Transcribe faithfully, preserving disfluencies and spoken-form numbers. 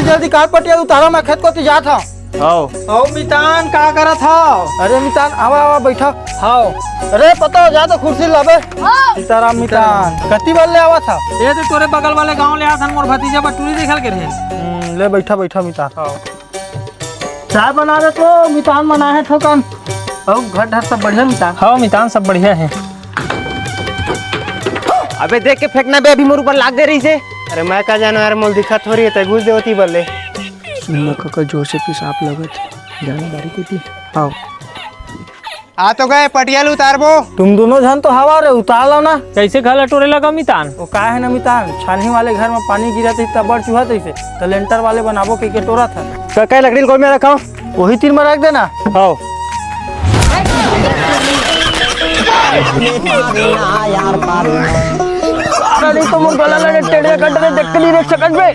जल्दी कार पटिया उतारा, मैं खेत कोती जात हंव। हव। अउ मितान, का करत हव? अरे मितान, आवा, आवा, बइठा। हव। अरे पता हो, जा तो कुर्सी लाबे। हव। सीताराम मितान, कति बार ले आवत हव? ये तो तोरे बगल वाले गांव ले आथन, मोर भतीजा बर टूरी देखल के रहे। हम्म, ले बइठा, बइठा मितान। हव। चाय बना दे तो, मितान बनाए हे थोकन। अउ घर ढर सब बढ़िया मितान? हव मितान, सब बढ़िया हे। अबे देख के फेंकना बे, अभी मोर ऊपर लाग दे रहिसे। अरे मैं का जानो यार, मोला दिखत थोड़ी हे, तैं घुस दे ओती बर ले। सुन ना कका, जोर से पेशाब लगत हे। जाना बारी कोती। हव। आ तो गे, पटिया ल उतारबो। तुम दूनों झन तो हवा रे, उतार लो ना। कइसे घर ल टोरे लगा मितान? ओ का हे ना मितान, छानही वाले घर म पानी गिरत रहिस त बड़ चुहत रहिसे, त लेंटर वाले बनाबो कहिके टोरत हन। कका, लकड़ी ल कोई में रखव। ओही तीर म रख देना। हव। अरे तो मोर गला लगे टेढ़े कट रे, देख के नहीं देख सकत बे।